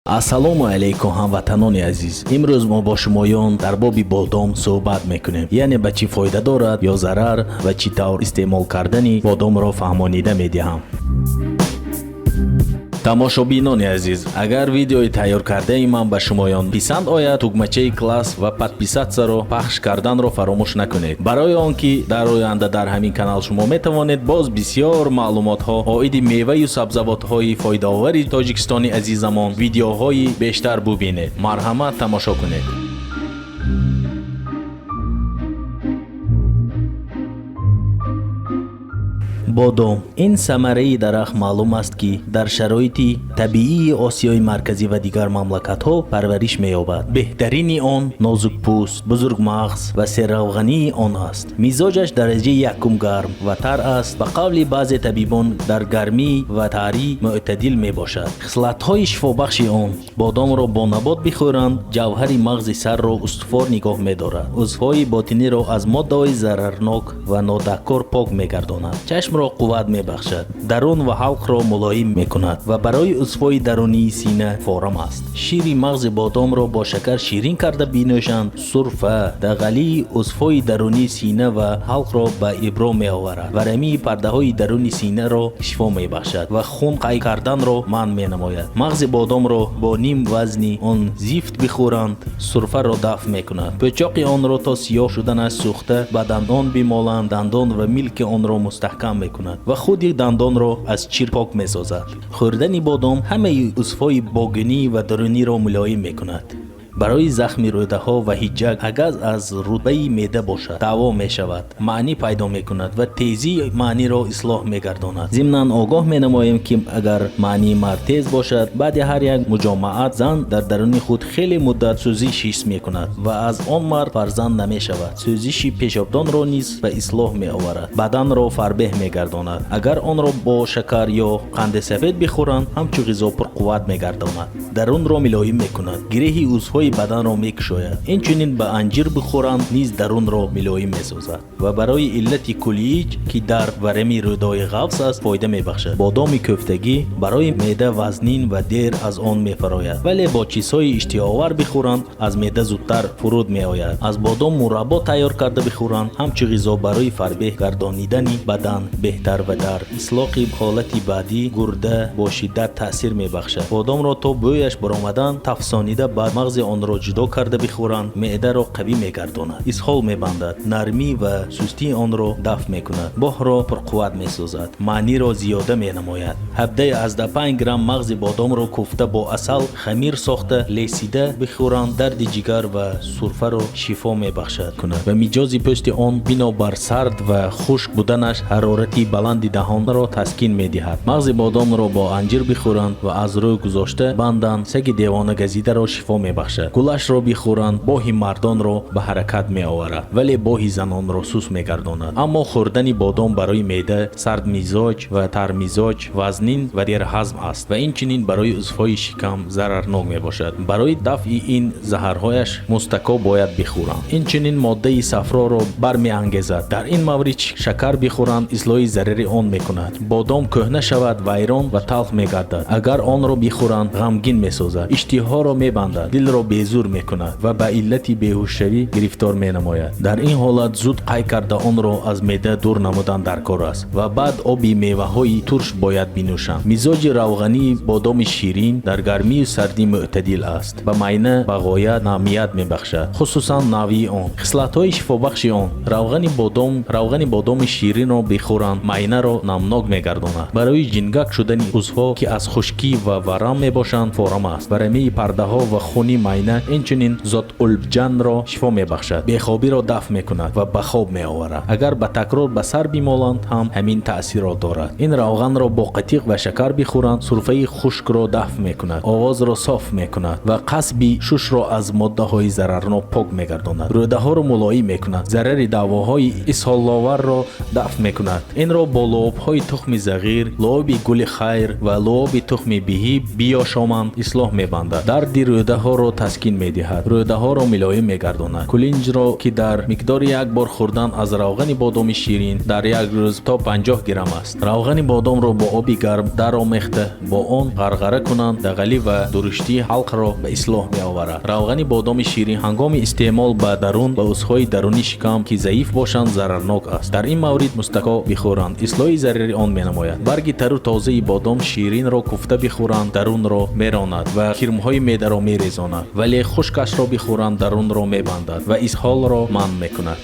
Ассалому алайкум, ҳамватанони азиз. Имрӯз мо бо шумоён дар боби бодом суҳбат мекунем, яъне ба чӣ фоида дорад ё зарар ва чӣ тавр истеъмол кардани бодомро фаҳмонида медиҳам. Тамошобинони азиз, агар видеои тайёр кардаи ман ба шумоён писанд ояд, тугмачаи класс ва подписаться ро пахш карданро фаромӯш накунед, барои он ки дар оянда дар ҳамин канал шумо метавонед боз бисёр маълумотҳо оиди меваю сабзавотҳои фоидаовари Тоҷикистони азизамон видеоҳои бештар бубинед. Марҳамат, тамошо кунед. Бодом ин самараи дарахт маълум аст, ки дар шароити табиии Осиёи Марказӣ ва дигар мамлакатҳо парвариш меёбад. Беҳтарини он нозукпӯст, бузургмағз ва серравғании он аст. Мизоҷаш дараҷаи якум гарм ва тар аст. Ба қавли баъзе табибон, дар гармӣ ва тарӣ мӯътадил мебошад. Хислатҳои шифобахши он: бодомро бо набот бихӯранд, ҷавҳари мағзи сарро устувор нигоҳ медорад, узвҳои ботиниро аз моддаҳои зарарнок ва нодаккор пок мегардонад, чашмро қувват мебахшад, дарун ва ҳалқро мулоим мекунад ва барои узвҳои дарунии сина форам аст. Шири мағзи бодомро бо шакар ширин карда бинӯшанд, сурфа, дағалии узвҳои дарунии сина ва ҳалқро ба ибро меоварад, варамии пардаҳои даруни синаро шифо мебахшад ва хун қай карданро манъ менамояд. Мағзи бодомро бо ним вазни он зифт бихӯранд, сурфаро дафъ мекунад. Пӯчоқи онро то сиёҳ шуданаш сӯхта ба дандон бимоланд, дандон ва милки онро мустаҳкам мекунад ва худи дандонро аз чир пок месозад. Хӯрдани бодом ҳамаи узвҳои богунӣ ва даруниро мулоим мекунад. Барои захми рӯдаҳо ва ҳиҷак, агар аз рутбаи меъда бошад, даъво мешавад, маънӣ пайдо мекунад ва тезии маъниро ислоҳ мегардонад. Зимнан огоҳ менамоем, ки агар маънии мард тез бошад, баъди ҳар як муҷомаат зан дар даруни худ хеле муддат сӯзиш ҳис мекунад ва аз он мард фарзанд намешавад. Сӯзиши пешобдонро низ ба ислоҳ меоварад, баданро фарбеҳ мегардонад. Агар онро бо шакар ё қанди сафед бихӯранд, ҳамчун ғизо пурқувват мегардонад, дарунро мулоим мекунад, гиреҳи узвҳои баданро мекушояд. Инчунин ба анҷир бихӯранд низ дарунро мулоим месозад ва барои иллати кулиҷ, ки дар варами рӯдои ғафс аст, фоида мебахшад. Бодоми кӯфтагӣ барои меъда вазнин ва дер аз он мефарояд, вале бо чизҳои иштиҳоовар бихӯранд, аз меъда зудтар фуруд меояд. Аз бодом мураббо тайёр карда бихӯранд, ҳамчун ғизо барои фарбеҳ гардонидани бадан беҳтар ва дар ислоҳи ҳолати баъди гурда бо шиддат таъсир мебахшад. Бодомро то бӯяш баромадан тафсонида, баъд мағзи онро ҷудо карда бихӯранд, меъдаро қавӣ мегардонад, исҳол мебандад, нармӣ ва сустии онро дафъ мекунад, боҳро пурқувват месозад, маъниро зиёда менамояд. 17,5 грамм мағзи бодомро кӯфта, бо асал хамир сохта, лесида бихӯранд, дарди ҷигар ва сурфаро шифо мебахшад кунад ва миҷози пӯсти он бинобар сард ва хушк буданаш ҳарорати баланди даҳонро таскин медиҳад. Мағзи бодомро бо анҷир бихӯранд ва аз рӯй гузошта банданд, саги девона газидаро шифо мебахшад. Гулашро бихӯранд, боҳи мардонро ба ҳаракат меоварад, вале боҳи занонро сус мегардонад. Аммо хӯрдани бодом барои меъда сардмизоҷ ва тармизоҷ вазнин ва дерҳазм аст ва инчунин барои узвҳои шикам зарарнок мебошад. Барои дафъи ин заҳарҳояш мустако бояд бихӯранд. Инчунин моддаи сафроро бармеангезад. Дар ин маврид шакар бихӯранд, ислоҳи зарари он мекунад. Бодом кӯҳна шавад, вайрон ва талх мегардад. Агар онро бихӯранд, ғамгин месозад, иштиҳоро мебандад, дилро безур мекунад ва ба иллати беҳушшавӣ гирифтор менамояд. Дар ин ҳолат зуд қай карда, онро аз меъда дур намудан дар кор аст ва баъд оби меваҳои турш бояд бинӯшанд. Мизоҷи равғании бодоми ширин дар гармию сардӣ мӯътадил аст, ба майна ба ғоят намият мебахшад, хусусан навъи он. Хислатҳои шифобахши он: равғани бодом. Равғани бодоми ширинро бихӯранд, майнаро намнок мегардонад. Барои ҷингак шудани узвҳо, ки аз хушкӣ ва варам мебошанд, форам аст. Варамии пардаҳо ва хуни майна, инчунин зотулбаҷанро шифо мебахшад, бехобиро дафъ мекунад ва ба хоб меоварад. Агар ба такрор ба сар бимоланд ҳам ҳамин таъсирро дорад. Ин равғанро бо қатиқ ва шакар бихӯранд, сурфаи хушкро дафъ мекунад, овозро соф мекунад ва қасби шушро аз моддаҳои зарарнок пок мегардонад, рӯдаҳоро мулоим мекунад, зарари даъвоҳои исҳоловарро дафъ мекунад. Инро бо луобҳои тухми зағир, луоби гули хайр ва луоби тухми биҳишт. Ҳалибдиҳӣ биёшоманд, ислоҳ мебандад, дарди рӯдаҳоро таскин медиҳад, рӯдаҳоро мулоим мегардонад. Кулинҷро, ки дар миқдори як бор хӯрдан аз равғани бодоми ширин дар як рӯз то 50 грамм аст, равғани бодомро бо оби гарм даромехта, бо он ғарғара кунанд, дағалӣ ва дуруштии ҳалқро ба ислоҳ меоварад. Равғани бодоми ширин ҳангоми истеъмол ба дарун, ба узвҳои даруни шикам, ки заиф бошанд, зарарнок аст. Дар ин маврид мустако бихӯранд, ислоҳи зарари он менамояд. Барги тару тозаи бодом ширинро куфта бихӯранд, дарунро меронад ва кирмҳои меъдаро мерезонад, вале хушкашро бихӯранд, дарунро мебандад ва исҳолро манъ мекунад.